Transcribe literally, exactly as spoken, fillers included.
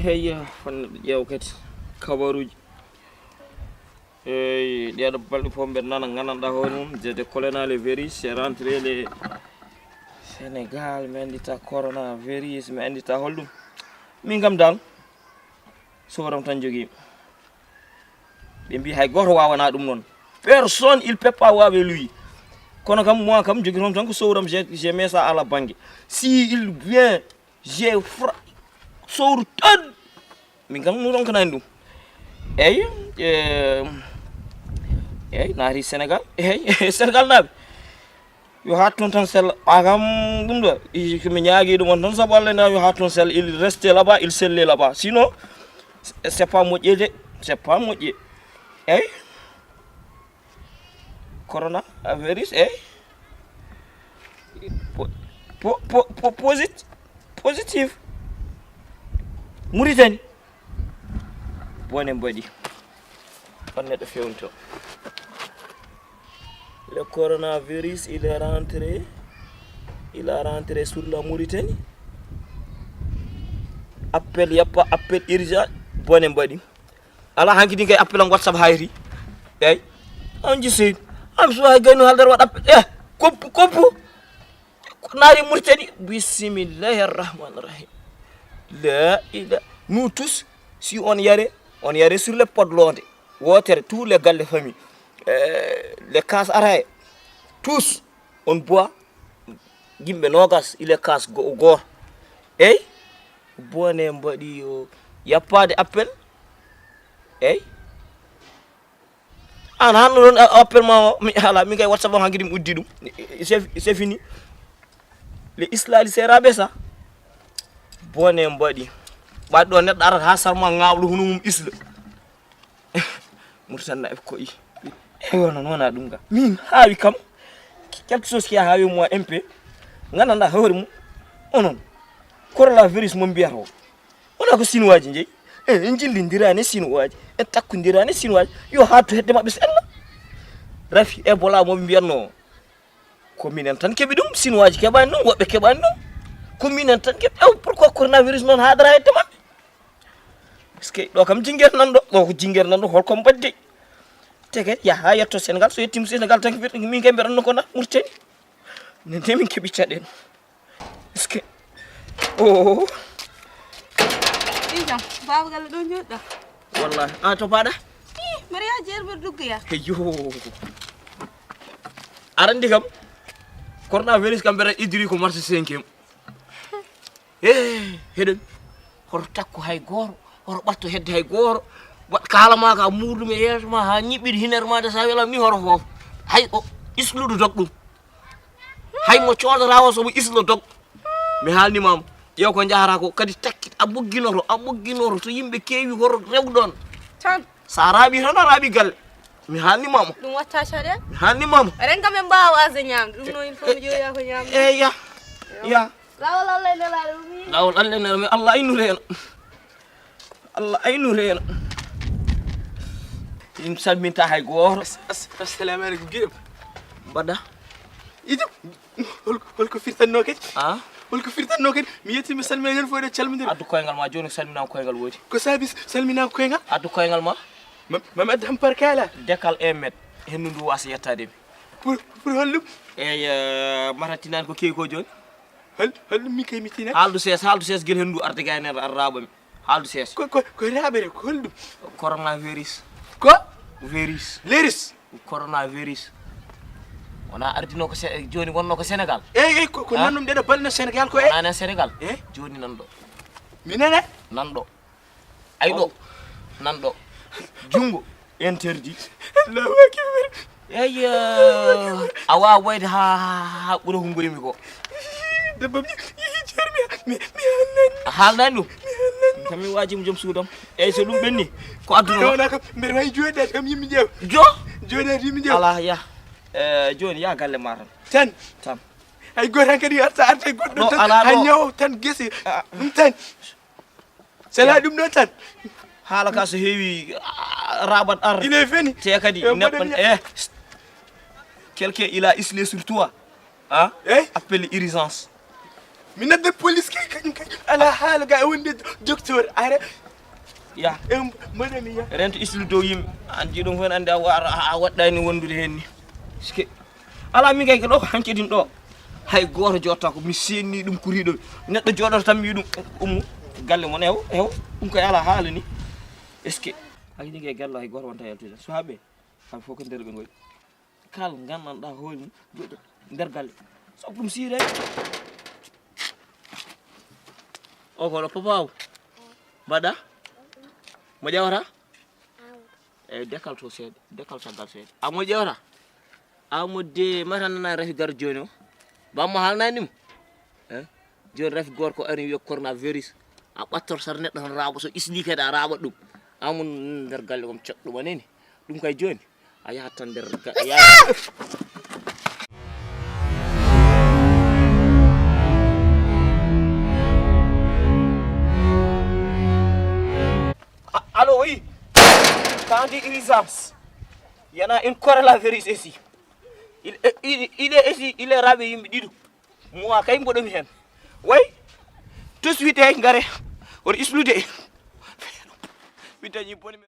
Eyyo, foti neɗɗo ƴeewa kadi kabaruuji. Eyyi, ɗeeɗo balɗe fof mbeɗa nana gandanɗa hoore mum, de, de coronavirus, c'est rentré le Sénégal, mi anndita coronavirus, mi anndita holɗum. Min kam dal, sowram tan jogii. Ɓe mbi hay gooto wawana ɗum noon. Personne, il peut pas wawe lui. Kono kam, moi kam, jogi toon tan ko sowram, je, je mets ça à la banque. Si il vient, je fra-, sowru tan. Min kam, mi ronkanani ɗum. Eyyi, eh, eyyi, naati Sénégal. Eyyi, Sénégal naaɓe. Yo haat toon tan sella. A kam ɗum ɗo, i-, ko mi ñaagi ɗum on tan, sabu Allah na yo haat toon sella. Il reste là-bas, il selle là-bas. Sinon, c'est pas moƴƴe de. C'est pas moƴƴe. Eyyi. Coronavirus, eyyi. Po-, po-, po-, po-, posit-, positif. Mauritanie. Bone mbaɗi. On neɗɗo fewnto. Le coronavirus, il est rentré, il a rentré sur la Mauritanie. Appel, y a pas appel urgent, bone mbaɗi. Ala hanki din kay appel am WhatsApp hayri. Eyyi. On ji seydi. Am so hay gayno haldar waɗ appel. Eh, koppu, koppu. Ko naari Mauritanie. Bismillahir Rahmanir Rahim. La ila. Nous tous, si on y allait, on y allait sur les podlonde. Wootere, tous les galle famille. Euh, les cases araye. Tous, on boit. Yimɓe noogas, il est cases go-, gooto. Eyyi. Bone mbaɗi yo yappaade appel. Eyyi. An han ɗon a-, appel ma o, mi ala, min kay WhatsApp am hanki ɗum uddi ɗum. C'est, c'est fini. Le islali c'est rabe ça. Bone mbaɗi. Ɓaɗɗo neɗɗo arata ha sarma ngawɗo hono mum isla. Murtanna e koyi. Ewa, non, wona ɗum ga. Min haawi kam. Quelque chose qui a haawi moi un peu. Gandanɗa hoore mum. Onon. Coronavirus mo mbiyata o. Wona ko Sinuwaaji njeyi. En, en jillindiraani e Sinuwaaji. En takkondirani e Sinuwaaji. Yo haattu hedde maɓɓe so ella. Rafi Ebola mo ɓe mbiyatno o. Ko minen tan keɓi ɗum, Sinuwaaji keɓaani ɗum, woɓɓe keɓaani ɗum. Ko minen tan keɓi. Ew, pourquoi coronavirus noon haadara hedde maɓɓe? Parce que ɗo kam jinguere nan ɗo, ɗo ko jinguere nan ɗo, holko mbaɗde? Tege yaha yetto Sénégal, so yettima Sénégal tan ko min kay mbeɗa ɗum ko na Mauritanie. Minen de min keɓi caɗeele. Est-ce que? Oh. Ijam, baaba galle ɗo jooɗɗa. Wallahi. A to paɗa? Ih, mbeɗa yaha jeere mbeɗa duggoya. Heyo. Aɗa anndi kam, coronavirus kam mbeɗa idiri ko marché cinquième. Eh, heɗen. Hoto takku hay gooto, hoto ɓatto hedde hay gooto. Waɗ kaala ma ka muurdum e yeeso ma ha ñiɓɓiɗi hineer ma de sa welam ni hoto foof. Hay o isluɗo dog ɗum. Hay mo coodata o somo islo dog. Mi haalnimama. Ƴeew ko njahata ko kadi takkit a ɓogginoto, a ɓogginoto to yimɓe keewi hoto rew ɗon. Tan. Sa raaɓi tan a raaɓi galle. Mi haalnimama. Ɗum watta caɗeele. Mi haalnimama. Ren kam en mbaawa wasde ñaamde. Ɗum noon il faut mi ƴeewa ko ñaamde. Eya. Ya. Laawol Allah e nelaaɗo mi. Laawol Allah e nelaaɗo mi. Allah aynu reeno. Allah aynu reeno. Min salminta hay gooto. As-, as-, assalamu aleykum, giɗo. Mbaɗa? Ijo, hol, hol ko firtanno kadi? Ah? Hol ko firtanno kadi? Mi yetti mi salmina yen fof eɗen calmodira. Addu koyngal ma jooni, salmina koyngal woodi. Ko saabi salmina koyngal? Addu koyngal ma. Ma, ma mi adda hampar kaala. Décale un mètre. Hendu ndu wasa yettaade mi. Pour, pour holɗum? Eyi, eh, matatinani ko kewi ko jooni. Hol, holɗum min kay mi tina? Haaldu sees, haaldu sees gila hendu arde gayne arraɓa mi. Haaldu sees. Ko, ko, ko raɓere, ko holɗum? Coronavirus. Ko? Virus. Leris. Coronavirus. Wona ardino ko Se-, jooni wonno ko Sénégal. Eyi, eyi, ko, ko nanɗum ɗeɗo balɗe Sénégal ko e? Wona nen Sénégal. Eh? Jooni nan ɗo. Mi nana? Nan ɗo. Ay ɗo. Nan ɗo. Junngo interdit. Allahu akbar. Eyi, eh, a wawa wayde ha, ha, ha ɓura ko ngurimi ko. Debbo mi, mi, mi, mi, mi haalnani. A haalnani ɗum? Mi haalnani. Kam mi waji mo joom suudam. Eyi, so ɗum ɓenni, ko adduno ma? Wona kam, mbeɗa wawi jooɗade kam yimɓe ƴeewa. Jo? Jooɗade yimɓe ƴeewa. Ala, ya. Eh, jooni, ya galle ma tan. Tan? Tan. Hay gooto han kadi arta, arta e goɗɗo ɗo tan. Ala hay ɗo. Ñawo tan gese. Ah. Ɗum tan. Sela ɗum ɗon tan. Haala ka so heewi, ah, raɓat ar. Ine feni. Te kadi neɗɗo, eh, quelqu'un il a islé sur toi. Ah? Eh? Appel urgence. Mi nodda police kay, kañum kay. Alaa haala ga e wonde docteur. Are. Ya. E mbaɗa mi ya. Rento islude dow yimɓe. An jiiɗum fof andi a wa-, a, a waɗɗani wondude heen ni. Sike. Alaa min kay ko ɗo ko hanke din ɗo. Hay gooto jooɗata ko mi seenni ɗum kuriiɗo. Neɗɗo jooɗoto tan mi ɗum ummu. Galle mon ew, ew. Ɗum kay alaa haala ni. Est-ce que? Hay ni kay galle hay gooto wonta yaltude. Suhaaɓe, kamɓe fof ko nder ɓe ngoni. Kala nganndanɗaa hoore mum, joɗɗo nder galle. Sabu ɗum siiree. O ko ɗo papa o. Mbaɗa? Mo ƴewata? Eyi, dekal to seeɗa, dekal caggal seeɗa. A mo ƴewata? A mo de mata nana rafi gar jooni o. Bamma haalnani mo. Eh? Jooni rafi gorko ari wiya coronavirus. A ɓattor sar neɗɗo tan raaɓa so isli kadi a raaɓa ɗum. Amun nder galle kom cot ɗum aneni. Ɗum kay jooni. A yahat tan nder ga-, ya-, A-, allo, oui. Quand dit urgence. Il y en a une coronavirus ici. Il, il, il est ici, il est ravi yimɓe ɗiɗo. Moi kay mboɗo mi hen. Way. Tout de suite, eh, ngare. On islude. Mi dañi bone.